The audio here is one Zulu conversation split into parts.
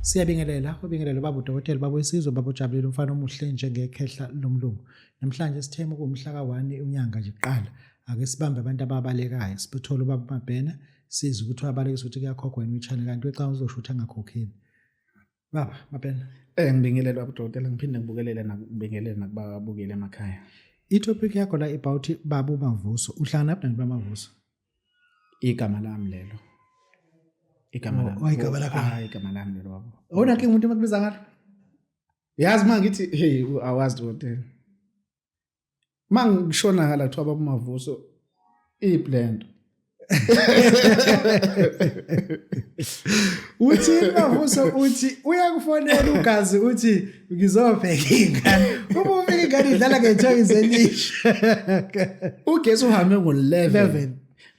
Siyabingelela, ubingelelo baba udokotela baba wesizwe baba ujabulile umfana omuhle njengekhehla lomlungu. Namhlanje sithema kuwumhla ka-1 unyanga nje kuqala. Ake sibambe abantu ababalekayo, sibethole ubaba uMabhena, sizwe ukuthi wabalekisa ukuthi kuyakhokhwa yini uyichane kanti wecanga uzosho ukuthi angakhokheli. Baba Mabhena. Ngibingelele baba udokotela ngiphinde ngibukelele nakubingelele nakubabukeli emakhaya. I-topic yakho la about baba uMavuso. Uhlangana phi nababa Mavuso? Igama lami lelo. Igama Oh, lami. oh, igama lakho. Ah, igama lami lelo baba. Awuna kinga umuntu emakubiza ngalo? Yazi uma ngithi hey awazi dokotela. Uma ngishona ngala kuthiwa baba uMavuso iphi lento? Uthi Mavuso uthi uyakufonela ugazi uthi ngizobheka ingane. Uma ufika ingane idlala ngethoyizi elisha. Ugesi uhambe ngo-11. 11.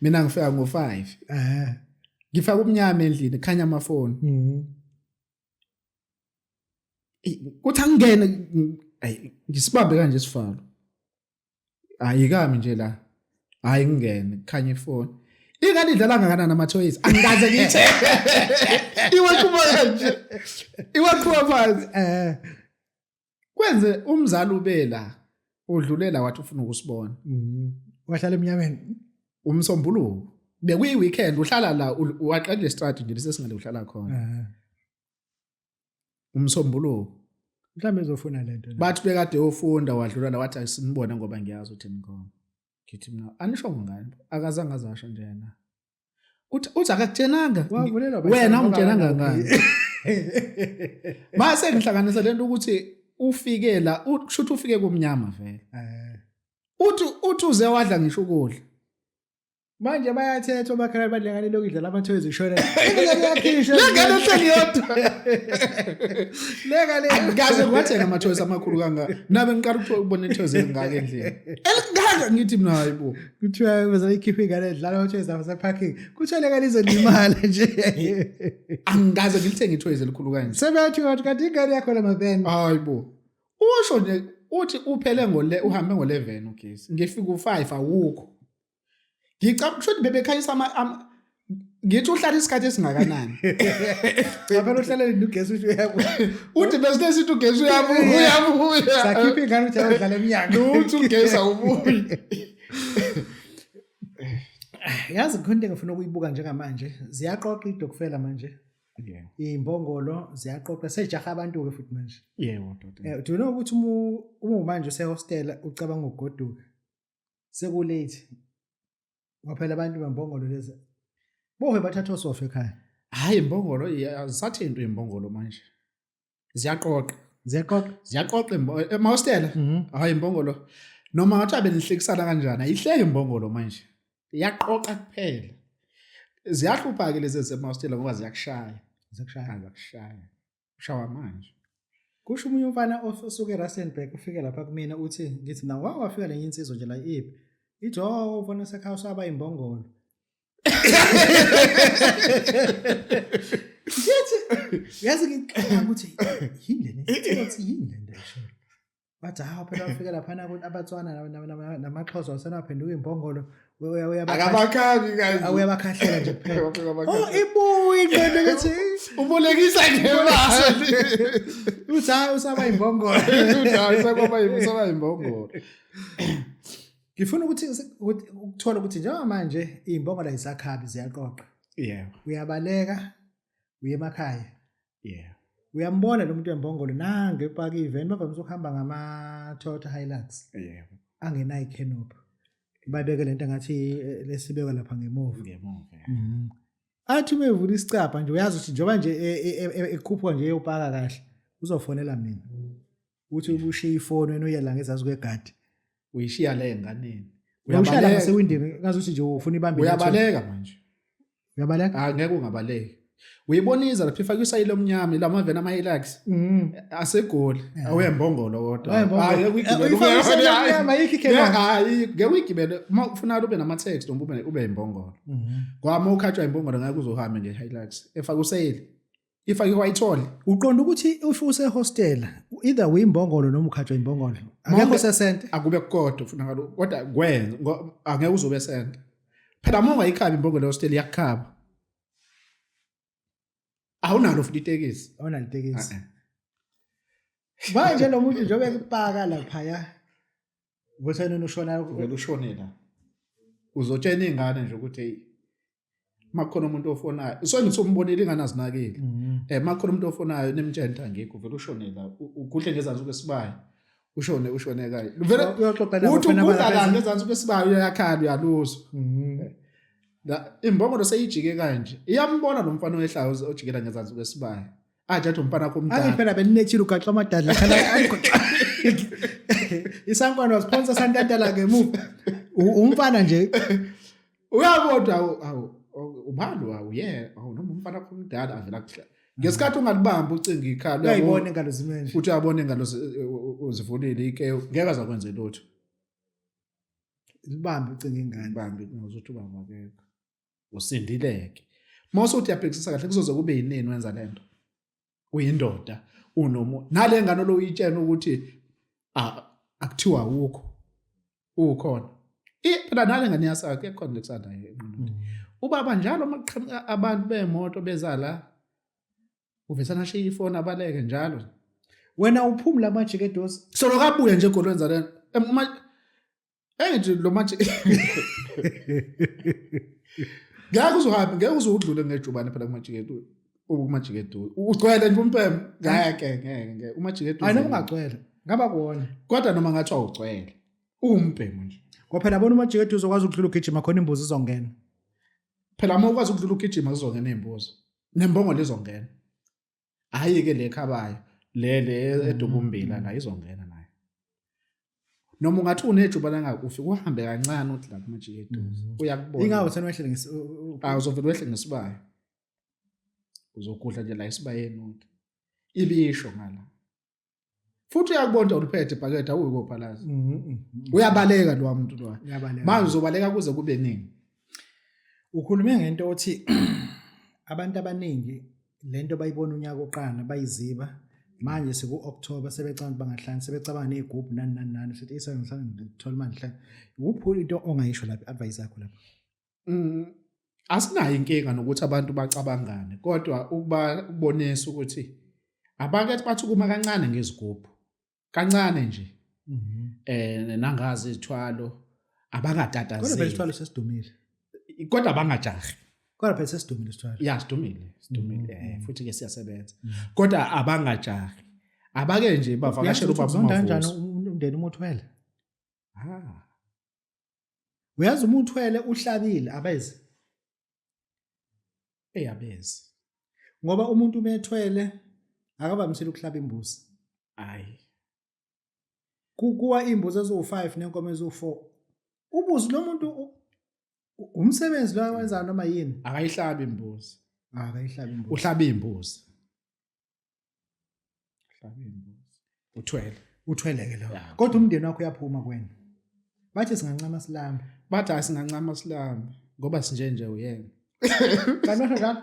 Mina ngifika ngo-5. Eh. Ngifaka umnyama endlini khanya amafoni. Kuthi angingene ayi ngisibambe kanje isivalo. Ayikami nje la. Hayi ngingene kukhanya ifoni. Ingane idlala kangakanani amathoyizi? Angikaze ngiyithe. Iwaqhuba kanje. Iwaqhuba phansi. Eh. Kwenze umzali ube la udlulela wathi ufuna ukusibona. Wahlala emnyameni. Umsombuluko. Bekuyi weekend uhlala la waqala lestradi nje lesingale uhlala khona. Umsombuluko. Mhlawumbe ezofuna lento. Bathi bekade ufunda wadlula la wathi asinibone ngoba ngiyazi ukuthi nikhona. Ngithi mina anisho ngani? Akazange azasho nje yena. Uthi akakutshenanga. Wavulelwa Wena ungitshenanga ngani? Mase ngihlanganisa lento ukuthi ufike la kusho ukuthi ufike kumnyama vele. Uthi uze wadla ngisho ukudla. Manje bayathetha omakhelwane bathi lengane lokhu idlala amathoyizi ishona. Ingane iyakhishwa. Lengane ehleli yodwa. Lengane Angikaze ngiwathenga amathoyizi amakhulu kangaka. Nabe ngiqala ukubona ithoyizi elingaka endlini. Elingaka ngithi mina hayibo. Kuthiwa bazoyikhipha ingane idlala amathoyizi ase parking. Kuthiwa lengane izolimala nje. Angikaze ngilithenge ithoyizi elikhulu kanje. Sebeyathi ukuthi kanti ingane yakho la mabhena. Hayibo. Usho nje uthi uphele ngole uhambe ngo11 ugesi. Ngifika u5 awukho. Ngicabanga ukuthi bebekhanyisa ama ngithi uhlala isikhathi esingakanani. Cha phela uhlale ugesi uthi uyabuya. Uthi besinesithi ugesi uyabuya uyabuya. Sakhipha ingane uthi ayodlala emnyango. Lutho ugesi awubuyi. Yazi khona into engifuna ukuyibuka njengamanje. Ziyaqoqa idokufela manje. Yebo. Imbongolo ziyaqoqa sejaha abantu ke futhi manje. Yebo doda. Do you know ukuthi uma manje usehostela ucabanga ukugoduka. Sekulate. Ngoba phela abantu bembongolo lezi bohe bathatha osofa ekhaya. Hayi imbongolo azisathi into imbongolo manje. Ziyaqoqa. Ziyaqoqa. Ziyaqoqa emahostela. Hayi imbongolo. Noma ngathi abenihlekisana kanjani ayihleki imbongolo manje. Iyaqoqa kuphela. Ziyahlupha ke lezi ezisemahostela ngoba ziyakushaya. Ziyakushaya. Ziyakushaya. Ushawa manje. Kusho omunye umfana osuke eRustenburg ufike lapha kumina uthi ngithi na wake wafika lenye insizwa nje la iphi. Ithi oh umfana sekhaya usaba imbongolo. Ngithi yazi ngicabanga ukuthi yini le nto yini le nto esho. Bathi hawu phela wafika laphana abaTswana namaXhosa wasenaphenduka imbongolo akabakhabi kanje uyabakhahlela nje kuphela. Oh ibuye ingqondo ukuthi ubolekisa ngemali. Uthi hayi usaba imbongolo. Uthi hayi usaba imbongolo. Ngifuna ukuthi ukuthola ukuthi njengamanje izimbongolo ayisakhabi ziyaqoqa. Yebo. Uyabaleka uye emakhaya. Yeah. Uyambona lo muntu wembongolo nange epaka iveni bavamise ukuhamba ngama Toyota Hilux. Yebo. Angenayo icanopy. Babeke lento ngathi lesibekwa lapha ngemuva. Ngemuva. Athi uma evula isicabha nje uyazi ukuthi njengoba nje ekhuphuka nje eyopaka kahle uzofonela mina. Uthi ubushiya ifoni wena uye la ngezansi kwegadi. Uyishiya le enganeni. Uyabaleka ngasewindini ngazi ukuthi nje ufuna ibambe. Uyabaleka manje. Uyabaleka? Ah ngeke ungabaleki. Uyiboniza lapha ifake isayile omnyama la maveni ama Hilux. Asegoli. Awuyembongolo kodwa. Hayi ngeke uyigibele. Hayi ngeke uyigibele uma ufuna ube nama text noma ube imbongolo. Ngoba uma ukhatshwa imbongolo ngeke uzohambe nge Hilux. Efake usayile. Ifake white. Uqonda ukuthi if use hostel either uyimbongolo noma ukhatshwa imbongolo. Akekho sesente. Akube kodwa ufuna ngalo kodwa kwenza angeke uzobe sente. Phela uma ungayikhabi imbongolo hostel iyakukhaba. Awunalo futhi itekisi. Awunalo itekisi. Manje lo muntu njengoba ekupaka laphaya Vutheni ushona uvele ushone la. Uzotshena ingane nje ukuthi hey makukhona umuntu ofonayo. So ngithi umbonile ingane azinakile. Eh makukhona umuntu ofonayo nimtshela ukuthi angikho uvele ushone la. Uguhle ngezansi kwesibaya. Ushone ushone kayi. Vele uyoxoxa nabo uthi khona ugudla la balapha. ngezansi kwesibaya uyakhala uyaluzwa. La imbongolo seyijike kanje. Iyambona lo mfana owehlayo ojikela ngezansi kwesibaya. Aje athi umfana wakho Angithi omdala. phela beninethile ugaxa amadadla khala ayigoxa. Isankwane wasiphonsa santantala ngemuva. Umfana nje Uyabona awu awu ubani wawu yeah awu noma umfana wakho omdala avela kuhla. Ngesikhathi ungalibambi ucinga ikhala uyayibona ingalo zime nje. futhi uyabona ingalo uzivulile ike ngeke azakwenze lutho. Libambe ucinga ingane. Bambi ngozuthi ubaba akekho. Usindileke. Mase uthi uyabhekisisa kahle kuzoze kube yinini wenza lento. Uyindoda unomu nale ngane lo uyitshena ukuthi akuthiwa awukho ukhona. Phela nale ngane yasakhe kukhona lekusanda enqondo. Ubaba njalo uma kuqhamuka abantu bemoto beza la uvesana ashiye ifoni abaleke njalo. Wena uphumula amajike edosi. So lokabuye nje egoli wenza lento. Uma engithi lo manje ngeke uzohambe ngeke uze udlule ngejubane phela kumajikedu ukumajikedu ugcwele nje umpeme ngeke ngeke ngeke umajikedu Hayi noma ungagcwele. Ngaba kuwona. kodwa noma ngathi awugcwele uwumbhemu nje Ngoba phela bona umajike uzokwazi ukudlula ugijima khona imbuzi izongena. phela uma ukwazi ukudlula ugijima kuzongena iy'mbuzi nembongolo izongena hhayi-ke le khabayo le le edukumbila nayo izongena nayo noma ungathi unejuba langakufi uhambe kancane uthi la kumajike eduze uyakubona Ingawo thena wehlele ngesi Ah, uzovele wehle ngesibaya uzogudla nje la esibayeni uthi ibisho ngala futhi uyakubona ukuthi uliphethe ibhakede awuyi kophalaza uyabaleka lowa muntu lowa Uyabaleka. manje uzobaleka kuze kube nini Ukhulume ngento othi abantu abaningi lento bayibona unyaka oqala bayiziba manje siku-October sebecabanga ukuthi bangahlani sebecabanga ney'gubhu nani nani nani sithi isangihlani ngithola imali ngihlani ukuphi into ongayisho lapha i-advice yakho lapha Asinayo inkinga nokuthi abantu bacabangane kodwa ukuba ukubonisa ukuthi abake bathi kuma kancane ngezigubhu kancane nje nangazi izithwalo Kodwa phela abangatatazeli isithwalo sesidumile kodwa abangajahi kodwa phela sesidumile isithwalo ya sidumile sidumile futhi ke siyasebenza kodwa abangajahi abake nje bavakashela ubaba Uzonda kanjani uMavuso umndeni uma uthwele ah uyazi uma uthwele uhlabile abezi eyabezi ngoba umuntu uma ethwele akavamisile ukuhlaba imbuzi hayi kuwa imbuzi eziwu-5 nenkomo eziwu-4 ubuzi lo muntu umsebenzi lo awenzayo noma yini akayihlabi imbuzi akayihlabi imbuzi uhlaba imbuzi uhlaba imbuzi uthwele uthwele-ke lo kodwa umndeni wakho uyaphuma kuwena bathi singancama silambe bathi hayi singancama silambe ngoba sinje nje uyena kanti basho njalo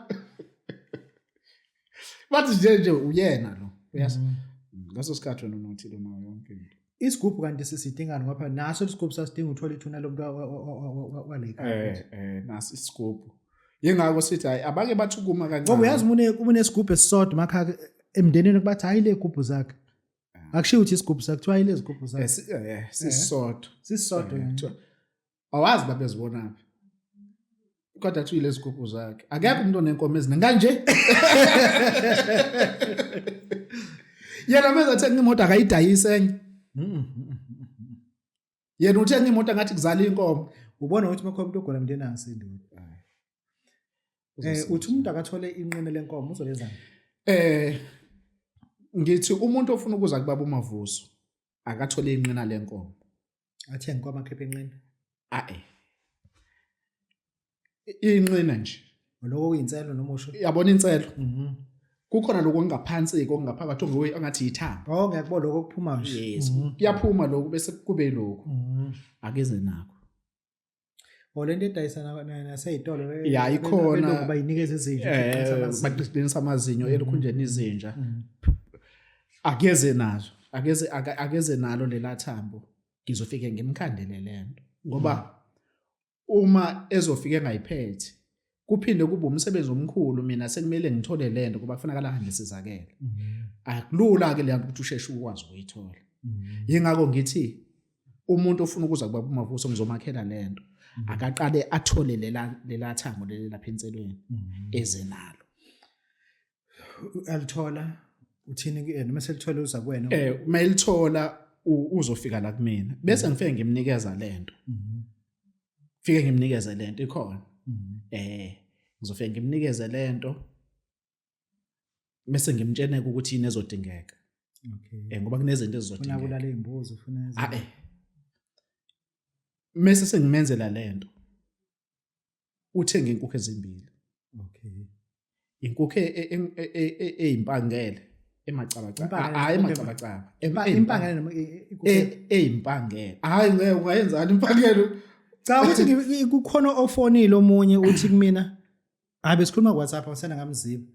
bathi nje nje uyena lo uyazi ngaso sikhathi wena unothile nayo yonke into Isigubhu kanti sisidingani ngoba naso isigubhu sasidinga uthola ithuna lomuntu wale Eh eh nasi isigubhu. Yingakho sithi hayi abake bathi ukuma kancane. Ngoba uyazi uma unesigubhu esisodwa makhaya emndenini kubathi hayi le gubhu zakhe. Akushiwo ukuthi isigubhu sakhe kuthiwa hayi le zigubhu zakhe. Sisodwa. Sisodwa. Awazi babezibonaphi. Kodwa kuthiwa lezi gubhu zakhe. Akekho umuntu onenkomo eziningi kanje. Yena meza athenga imoto akayidayise enye. Yena uthenga imoto ngathi kuzala inkomo. Ubona ukuthi makho umuntu ogula mndeni angasindi. Eh uthi umuntu akathole inqine lenkomo uzolenzani? Eh ngithi umuntu ofuna ukuza kubaba uMavuso akathole inqina lenkomo. Athenge inkomo akhiphe inqina. Ae. Inqina nje. Lokho kuyinselo noma usho? Yabona inselo? Mhm. Kukhona lokho okungaphansi okungaphakathi onguye angathi yithambo. Oh ngiyakubona lokho okuphuma nje. Yes. Kuyaphuma lokho bese kube lokho. Akeze nakho. O lento edayisa naseyitolo Ya ikhona bayinikeza izinja baqinisa amazinyo elukhunjeni izinja. Akeze nazo. Akeze akeze nalo lela thambo. Ngizofike ngimkhandele lento ngoba uma ezofike engayiphethe Kuphinde kube umsebenzi omkhulu, mina sekumele ngithole lento kuba kufanele ahambe esizakele. Akulula ke leyanto ukuthi usheshe ukwazi ukuyithola. Yingakho ngithi umuntu ofuna ukuza kuBaba uMavuso ngizomakhela lento, akaqale athole lela lela thango leli lapha enselweni eze nalo. Alithola uthini kuyena uma selithola uza kuwena? Uma elithola uzofika la kumina bese ngifike ngimnikeza lento. Fike ngimnikeze lento ikhona. Ngizofike ngimnikeze lento bese ngimtsheneke ukuthi yini ezodingeka. Ngoba kunezinto Ufuna ezizodingeka. kulala izimbuzi, ufuna Ah Mese sengimenzela lento. Uthenga inkukhu ezimbili. Inkukhu eyimpangele emacabacaba. Impangele, Hayi inkukhu emacabacaba. Impangele noma inkukhu Eyimpangele. Hayi ngeke ungayenzani impangele. Cha ukuthi kukhona ofonile omunye uthi kumina, hayi besikhuluma ku WhatsApp awusena ngamziba.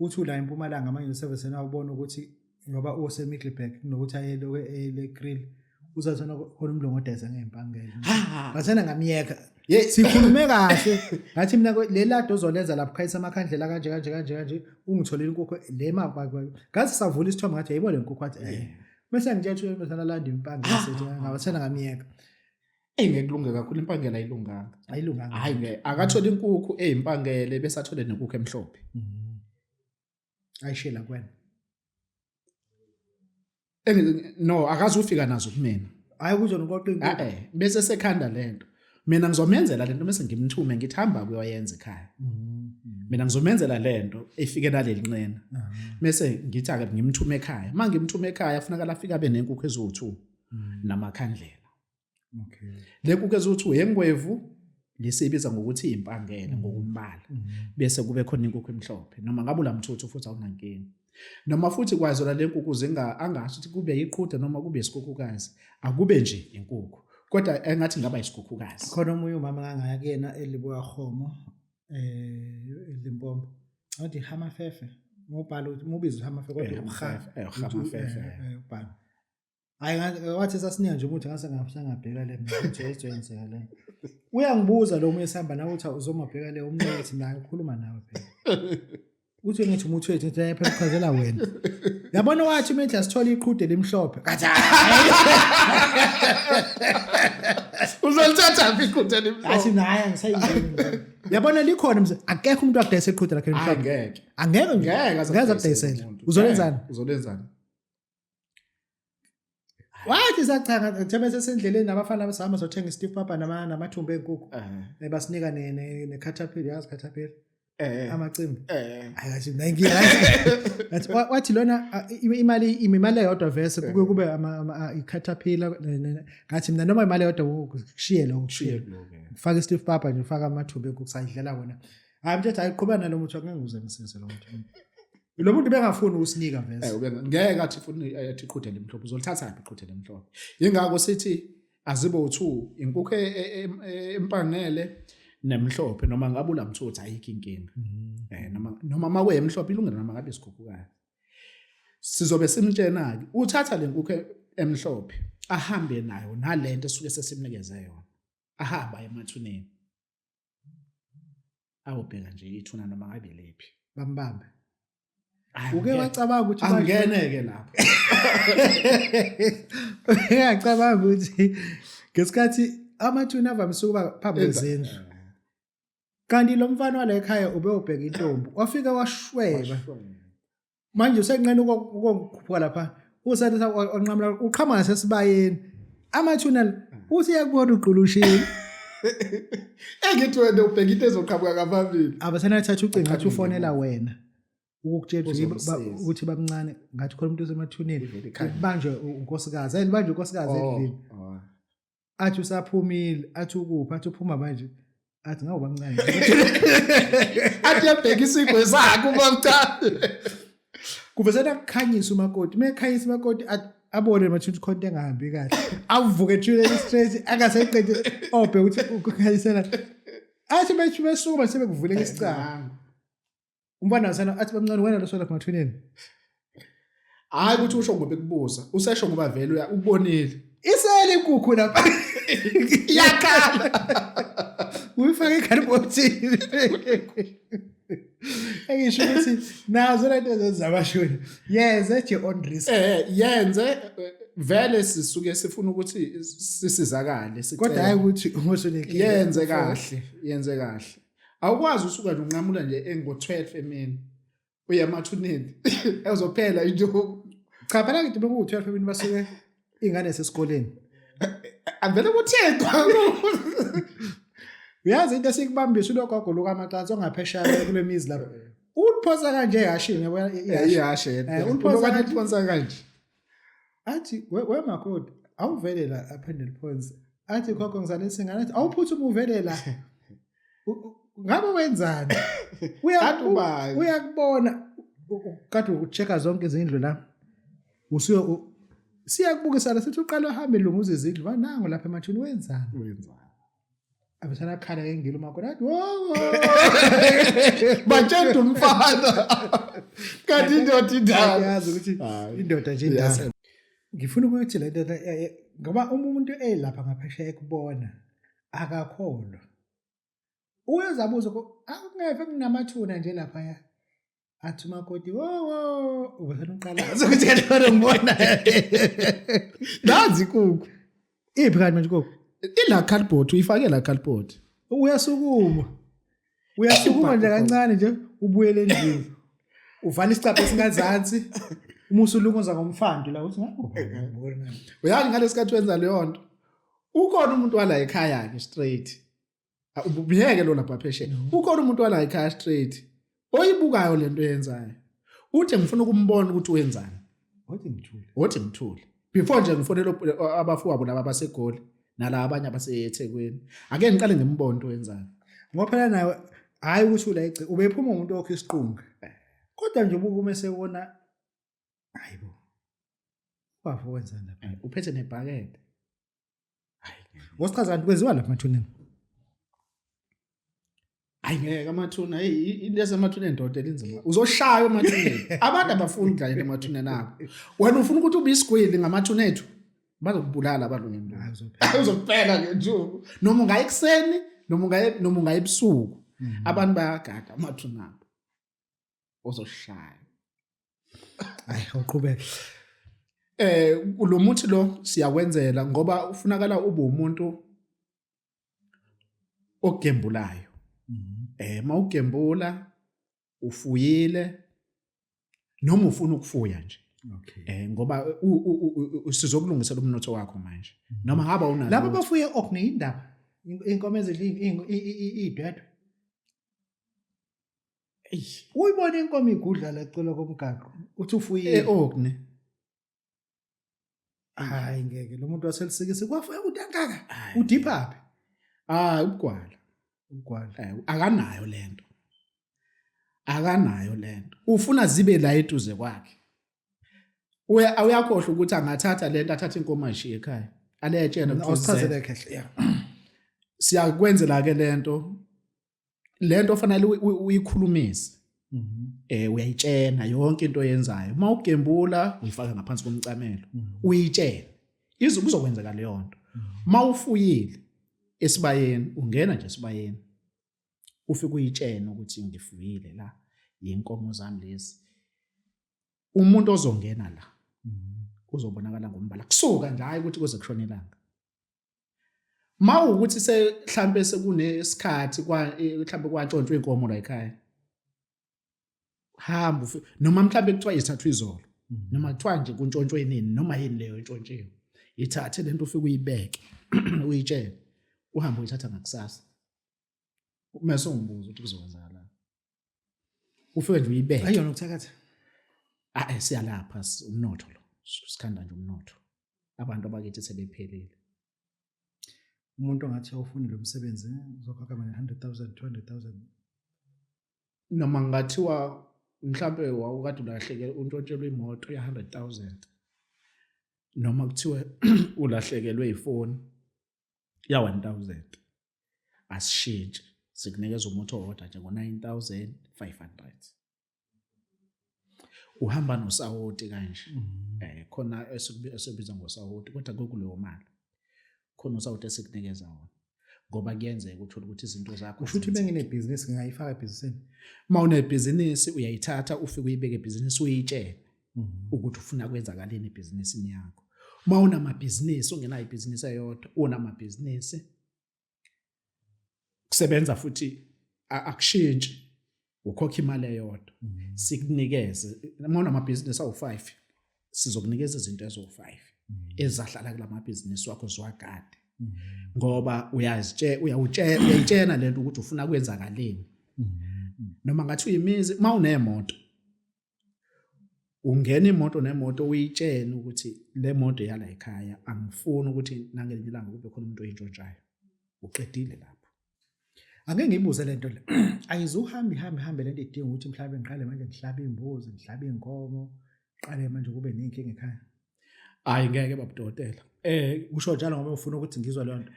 Uthi ula eMpumalanga manje service awubona ukuthi ngoba use Middelburg kunokuthi aye lokho ele grill uzathona khona umlungu odayisa ngeimpangele. Ngasena ngamyeka. Sikhulume kahle ngathi mina le lado ozolenza lapho khayisa amakhandlela kanje kanje kanje kanje ungitholile inkukhu le ma ngathi savula isithombe ngathi yayibona le nkukhu wathi bese ngitshela ukuthi bese landa impangele sethi ngawasena ngamyeka. Eyi ngeke kulunge kakhulu, impangele ayilunganga. Ayilunganga. Hayi ngeke, akathole inkukhu eyimpangele bese athole nenkukhu emhlophe. Ayishela kuwena. No, akaze ufika nazo kumina. Hayi kuzona uqoqa inkukhu. Eh bese sekhanda lento. Mina ngizomenzela lento bese ngimthume ngithi hamba kuyoyenza ekhaya. Mina ngizomenzela lento efike naleli nqena. Bese ngithi ake ngimthume ekhaya. Uma ngimthume ekhaya kufuneka afike abe nenkukhu eziwu2 namakhandlela. Le nkukhu eziwu2 yengwevu lesibiza ngokuthi impangele ngokumbala. Bese kube khona inkukhu emhlophe noma ngabe ulamthuthu futhi awunankinga. Noma futhi kwazona le nkukhu zinga angasho ukuthi kube iqhude noma kube isikhukhukazi, akube nje inkukhu. Kodwa engathi ngaba isikhukhukazi. Khona omunye umama ngangaya kuyena eLiboa Kgomo eLimpopo. Ngathi Hamafefe. Ngobhala ukuthi mubiza uHamafefe kodwa uHamafefe. Ubhala. Hayi wathi sasinika nje umuthi ngase ngabheka le mina ukuthi ezoyenzeka le. Uyangibuza lo omunye sihamba nawe uthi uzomabheka le umnike ethi naye ukhuluma nawe phela. Uthi ngithi umuthi wethu ngithi phela uchazela wena. Yabona wathi mina asithola iqhude limhlophe. Ngathi Uzolithatha phi iqhude limhlophe? Athi naye angisayingeni. Yabona likhona mse akekho umuntu akudayisa iqhude lakhe limhlophe. Angeke. Angeke nje. Ngeke Ngeke akudayisele. Uzolenzani? Uzolenzani? Wathi sachanga njengoba sesendleleni nabafana besihamba sothenga istiff papa namathumbu enkukhu. Basinika ne ne caterpillar, yazi caterpillar. Amacimbi. Hayi kathi mina inkinga. Ngathi wathi lona imali imali eyodwa vese kuke kube ama i-caterpillar ngathi mina noma imali eyodwa kushiye lokho kushiye lokho. Ufaka istiff papa nje ufaka amathumbu enkukhu sayidlela wona. Hayi mthetho ayiqhubeka nalo muthi angeke uze ngisize lo muthi. Lo muntu bengafuni ukusinika vese. Ngeke athi funa athi iqhude lemhlophe uzolithatha phi iqhude lemhlophe. Yingakho sithi azibe u2 inkukhu empangele nemhlophe noma ngabe ulamthutha ayikho inkinga. Noma makwemhlophe ilungile noma ngabe isikhukhukazi. Sizobe simtshena ke uthatha lenkukhu emhlophe ahambe nayo nalento esuke sesimnikeze yona. Ahamba emathuneni. Awubheka nje ithuna noma ngabe lephi. Bambambe. Uke wacabanga ukuthi angeneke lapho. Uyacabanga ukuthi ngesikhathi amathuna avamise ukuba phambi kwezindlu. Kanti lo mfana wala ekhaya ubeyobheka intombi, wafika washweba. Manje usenqena ukukhuphuka lapha. Usathi wanqamula uqhamuka ngasesibayeni. Amathuna uthi uyakubona ugqulushile. Engithi wena ubheka into ezoqhamuka ngaphambili. Abasenathatha ucingo ngathi ufonela wena. Ukukutshela ukuthi bamncane ngathi khona umuntu osemathuneni kubanjwe unkosikazi. Hayi libanjwe unkosikazi endlini. Athi usaphumile, athi ukuphi, athi uphuma manje. Athi ngawu bamncane. Athi yabheka isigwe sakhe ubamncane. Kuvesela kukhanyisa umakoti. Uma ekhanyisa umakoti abone manje ukuthi khona into engahambi kahle. Avuke ethuleni straight angaseqede obhe ukuthi ukukhanyisela. Athi bethi besuka sebekuvuleka isicaba. Umfana wasena athi bamncane wena lo sola emathuneni. Hayi ukuthi usho ngoba ekubuza, usesho ngoba vele uya ukubonile. Isele inkukhu lapha. Iyakhala. Uyifake ekhalibhothini. Engisho ukuthi nazo lento zezabashuni. Yenze at your own risk. Yenze vele sisuke sifuna ukuthi sisizakale sicela. Kodwa hayi ukuthi umusunenkinga. Yenze kahle, yenze kahle. Awukwazi usuka nje unqamula nje engo-12 emini. Uye emathuneni. Ezophela into. Cha phela ngithi beku-12 emini basuke ingane sesikoleni. Avele kuthethwa. Uyazi into esikubambisa ulogogo lukamaqansi ongaphesheya kule mizi lapho. Uliphosa kanje ehashini yabona ihashe. Uliphosa kanje uliphosa kanje. Athi we makoti awuvele la aphinde liphonse. Athi gogo ngizalisa ingane athi awuphuthuma uvele la. Ngabe wenzani? Uyakubona kade ucheck zonke izindlu la. Usuye siyakubukisana sithi uqala uhambe lunguza izindlu banango lapha emathuni wenzani? Wenzani? Abesana khala ngengilo makoti athi wo Batshela umfana. Kanti indoda indala. Yazi ukuthi indoda nje indala. Ngifuna ukuthi le nto ngoba uma umuntu elapha ngaphesheya ekubona akakholwa. Uyoze abuze akungeve kunamathuna nje lapha ya. Athi umakoti wo wo ubesena uqalaza ukuthi kanti ngibona. Nazi inkukhu. Iphi kanti manje inkukhu? Ila cardboard uyifake la cardboard. Uyasukuma. Uyasukuma nje kancane nje ubuyele endlini. Uvala isicabha esingazansi. Uma usulunguza ngomfandi la uthi ngakho. Uyazi ngalesikhathi wenza leyo nto. Ukhona umuntu wala ekhaya ke straight. Ubuyeke lo lapha phesheya. Ukhona umuntu wala ekhaya straight. Oyibukayo lento oyenzayo. Uthi ngifuna ukumbona ukuthi wenzani. Wathi ngithule. Wathi ngithule. Before nje ngifonele abafowabo laba baseGoli nalaba abanye abaseThekwini. Ake ngiqale ngimbone ukuthi wenzani. Ngoba phela nawe hayi ukuthi ula igci ubephuma umuntu okho isiqunga. Kodwa nje ubuka uma sekona hayibo. Bafo wenzani lapha? Uphethe nebhakede. Hayi. Ngosichaza kanti kwenziwa lapha emathuneni. Hayi ngeke amathuna, hey into yasemathuneni ndoda elinzima. Uzoshaya emathuneni. Abantu abafuni ukudlalela emathuneni abo. Wena ufuna ukuthi ube isigwili ngamathuna ethu. Bazokubulala abantu ngenduku. Uzophela ngenduku. Noma ungaye ekuseni, noma ungaye ebusuku. Abantu bayagada amathuna abo. Uzoshaya. Hayi uqhubeke. Lo muthi lo siyakwenzela ngoba ufunakala ube umuntu ogembulayo. Mawugembula ufuyile noma ufuna ukufuya nje. Okay. Ngoba sizokulungisela umnotho wakho manje. Noma ngaba unalo. Labo bafuye okne indaba. Inkomo ezidla idwedwe. Uyibona inkomo igudla la cela komgaqo uthi ufuyile. Okne. Hayi ngeke lo muntu waselisikisi kwafuya ukuthi angaka. Udipha phi? Ah ubugwala. Ubugwala. Akanayo lento. Akanayo lento. Ufuna zibe la eduze kwakhe. Uyakhohlwa ukuthi angathatha lento athathe inkomo ayishiye ekhaya. Aleyetshena ukuthi awusichazele khehle. Yeah. Siyakwenzela ke lento. Lento ofanele uyikhulumise. Uyayitshena yonke into oyenzayo. Uma ugembula uyifaka ngaphansi komcamelo. Uyitshena. Izo kuzokwenzeka leyo nto. Uma ufuyile esibayeni ungena nje esibayeni. Ufike uyitshena ukuthi ngifuyile la inkomo zami lezi. Umuntu ozongena la uzobonakala ngombala kusuka nje hayi ukuthi kuze kushone ilanga. Mawukuthi mhlambe sekunesikhathi kwa mhlambe kwantshontshwa inkomo la ekhaya. Hamba noma mhlambe kuthiwa ithathwa izolo noma kuthiwa nje kuntshontshwe nini noma yini leyo intshontshiwe. Ithathe lento ufike uyibeke uyitshele uhambe uyithatha ngakusasa. Mase ungibuza ukuthi kuzokwenzakalani. Ufike nje uyibeke. Ayona ukuthakatha. Ah siyalapha umnotho lo. Sikhanda nje umnotho. Abantu abakithi sebephelile. Umuntu ongathi awufuni lo msebenzi uzokhokha manje 100,000 200,000. Noma ngathiwa mhlambe wawukade ulahleke untshontshelwe imoto ya 100,000. Noma kuthiwe ulahlekelwe ifoni ya 1,000. Asishintshe sikunikeza umuthi owodwa nje ngo-9500. Uhamba nosawoti kanje. Khona esibiza ngosawoti kodwa kukuleyo mali. Khona usawoti esikunikeza wona. Ngoba kuyenzeka uthole ukuthi izinto zakho Kusho ukuthi benginebhizinisi ngingayifaka ebhizinisini. Uma unebhizinisi uyayithatha ufike uyibeke ebhizinisi uyitshele ukuthi ufuna kwenzakaleni ebhizinisini yakho. Uma unamabhizinisi ungenayo ibhizinisi eyodwa, unamabhizinisi kusebenza futhi akushintshi, ukhokha imali eyodwa sikunikeze. Uma unamabhizinisi awu-5 sizokunikeza izinto eziwu-5 ezizahlala kula mabhizinisi wakho ziwagade, ngoba uyazitshe uyawutshela uyayitshena lento ukuthi ufuna kwenzakaleni. Noma ngathi uyimizi, uma unemoto ungena imoto nemoto uyitshene ukuthi le moto yala ekhaya, angifuni ukuthi nangelinye ilanga kube khona umuntu oyintshontshayo. Uqedile lapho. Ake ngiyibuze lento le. Ayizuhambi ihambe ihambe lento idinga ukuthi mhlawumbe ngiqale manje ngihlabe imbuzi, ngihlabe inkomo, qale manje kube nenkinga ekhaya. Hayi ngeke babudokotela. Kusho njalo ngoba ufuna ukuthi ngizwe leyo nto.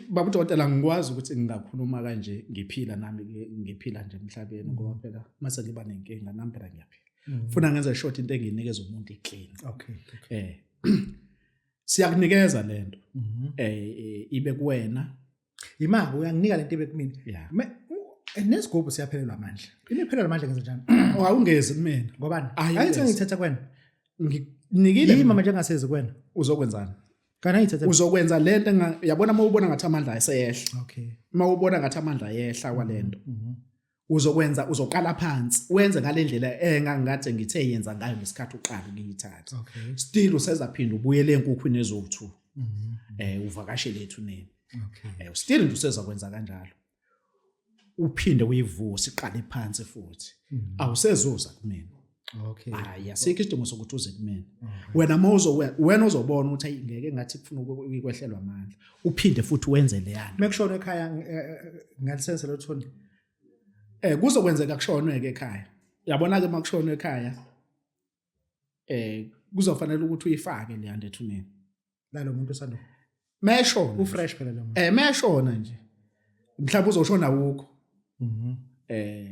Babudokotela, ngikwazi ukuthi ngingakhuluma kanje ngiphila nami ngiphila nje emhlabeni, ngoba phela mase ngiba nenkinga nami phela ngiyaphila. Funa ngenze short into engiyinikeza umuntu iclean. Siyakunikeza lento. Ibe kuwena. Imali uyanginika lento ibe kumina. Nesigubhu siyaphelelwa amandla. Imiphelelwa amandla ngenza njani? Awungezi kumina. Ngobani? Ayithi ngithetha kuwena. Ngikunikile. Yimi manje ngasezi kuwena. Uzokwenzani? Kana ayithethe. Uzokwenza lento uyabona uma ubona ngathi amandla ayesehla. Uma ubona ngathi amandla ayehla kwalento. Uzokwenza, uzoqala phansi wenze ngalendlela engangathi ngithe yenza ngayo ngesikhathi uqala ukuyithatha. Still usezaphinda ubuyele enkukhwini ezowu2. Uvakashele ethuneni. Still nje usezakwenza kanjalo. Uphinde uyivuse iqale phansi futhi. Awusezuza kumina. Hayi, asikho isidingo sokuthi uze kumina. Wena mawuzo wena uzobona ukuthi ayi ngeke ngathi kufuna ukwehlelwa amandla. Uphinde futhi wenze leyana. Mekushona ekhaya ngalisense lo thoni. Kuzokwenzeka kushonwe ke ekhaya. Uyabona ke makushonwe ekhaya kuzofanele ukuthi uyifake le nto ethuneni. Lalo muntu osanda. Meshona. Ufresh phela lo muntu. Meshona nje. Mhlawumbe uzoshona ukho.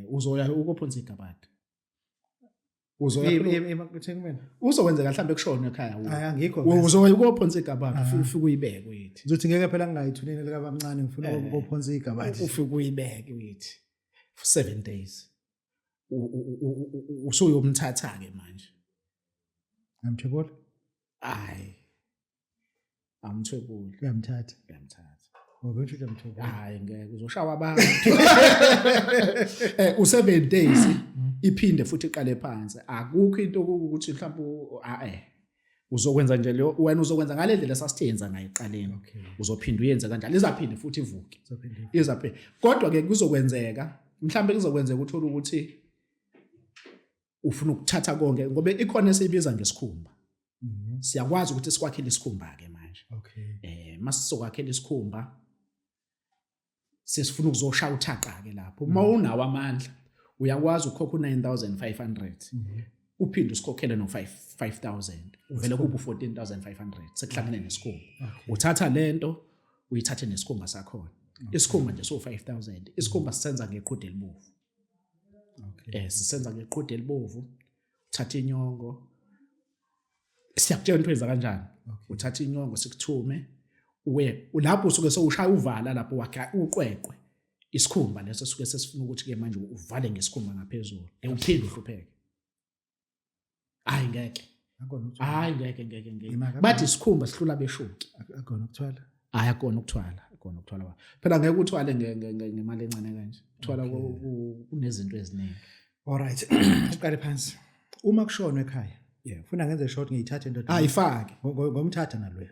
Uzoya ukophonsa igabade. Uzoya uzokwenzeka mhlawumbe kushonwe ekhaya. Hayi angikho. Uzoya ukophonsa igabade ufike uyibeke uyithi. Ngizothi ngeke phela ngingayithuneni lika bamncane ngifuna ukuphonsa igabade. Ufike uyibeke uyithi for 7 days. Usuyomthatha ke manje. Ngamthwebula? Hayi. Amthwebuli. Uyamthatha. Uyamthatha. Ngoba usho uyamthwebula. Hayi ngeke uzoshawa abantu. U7 days iphinde futhi iqale phansi. Akukho into ukuthi mhlawumbe uzokwenza nje leyo, wena uzokwenza ngale ndlela sasithenza ngayo eqaleni. Uzophinda uyenze kanjalo, izaphinde futhi ivuke. Izaphinde. Kodwa ke kuzokwenzeka, mhlawumbe kuzokwenzeka uthola ukuthi ufuna ukuthatha konke ngoba ikhona esiyibiza ngesikhumba. Siyakwazi ukuthi sikwakhele isikhumba ke manje. Masizokwakhela isikhumba sesifuna ukuzoshaya uthaqa ke lapho. Uma unawo amandla uyakwazi ukukhokha u9500. Uphinde usikhokhele no 5000, uvele kube u14500 sekuhlangene nesikhumba. Uthatha lento uyithathe nesikhumba sakhona. Isikhumba nje so 5000. Isikhumba sisenza ngeqhude elibovu. Sisenza ngeqhude elibovu. Uthatha inyongo. Siyakutshela into yenza kanjani. Uthatha inyongo sikuthume uye lapho usuke sewushaya uvala lapho wakha uqweqwe. Isikhumba leso suke sesifuna ukuthi ke manje uvale ngesikhumba ngaphezulu. Uphinde uhlupheke. Hayi ngeke. Hayi ngeke ngeke ngeke. Bathi isikhumba sihlula beshuki. Akona ukuthwala. Hayi akona ukuthwala, akona ukuthwala. Phela ngeke uthwale ngemali encane kanje. Uthwala kunezinto eziningi. All right. Siqale phansi. Uma kushonwe ekhaya. Ufuna ngenze short ngiyithathe indoda. Ayifake. Ngomthatha naloya.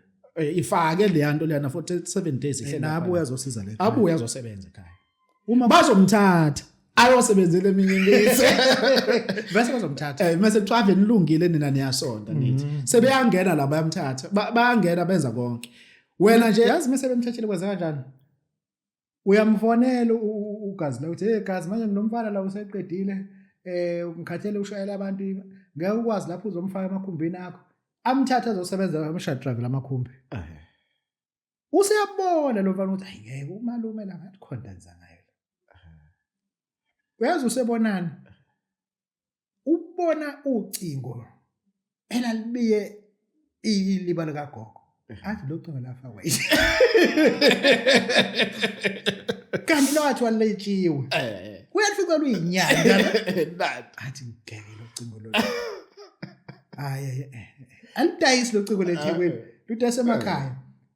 Ifake le nto leyana for 7 days ihleli. Nabuya azosiza le. Abuya azosebenza ekhaya. Uma bazomthatha ayosebenzela eminye imizi. Bese bazomthatha. Mase kuthiwa ave nilungile nina niyasonta nithi. Sebeyangena la bayamthatha. Bayangena benza konke. Wena nje yazi mase bemthathile kwenza kanjani? Uyamfonela ugazi la uthi hey gazi manje nginomfana la useqedile ngikhathele ushayela abantu ngeke ukwazi lapho uzomfaka emakhumbini akho. Amthathe azosebenza amshaya drive lamakhumbi. Useyabona lo mfana ukuthi hayi ngeke umalume la ngathi khona nza ngayo. Uyazi usebonani? Ubona ucingo elalibiye iliba likagogo. Athi lo cingo lafakwa. Kanti lo wathi waletshiwe. Uyalifica luyinyanda. Athi ngeke lo cingo lo. Hayi alidayisi lo cingo leThekwini. Ludayisa emakhaya.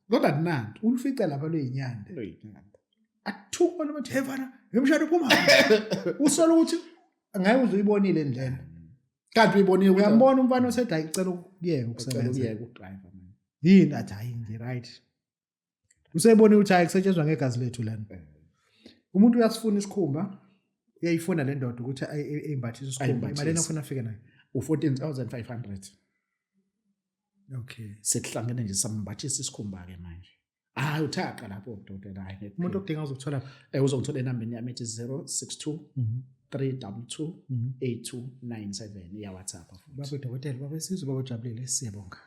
Kodwa kunanto. Ulufica lapha luyinyanda. Luyinyanda. Athuka bona bathi hey mfana, emshado uphuma. Usola ukuthi ngeke uze uyibonile ndlela. Kanti uyibonile uyambona umfana osethi hayi cela ukuyeka ukusebenza. Ukuyeka ukudrive man. Yini athi hayi ngi right. Usebonile ukuthi hayi kusetshenzwa ngegazi lethu lana. Eh. Umuntu uyasifuna isikhumba uyayifuna le ndoda ukuthi ayimbathise isikhumba imali enofuna afike nayo u-14500 okay sekuhlangene nje sambathisa isikhumba ke manje hayi uthaqa lapho dokotela hayi umuntu okudinga uzokuthola eh uzongithola enambeni yami ethi 062 322 8297 iya WhatsApp futhi baba dokotela baba isizwe baba ujabulile siyabonga.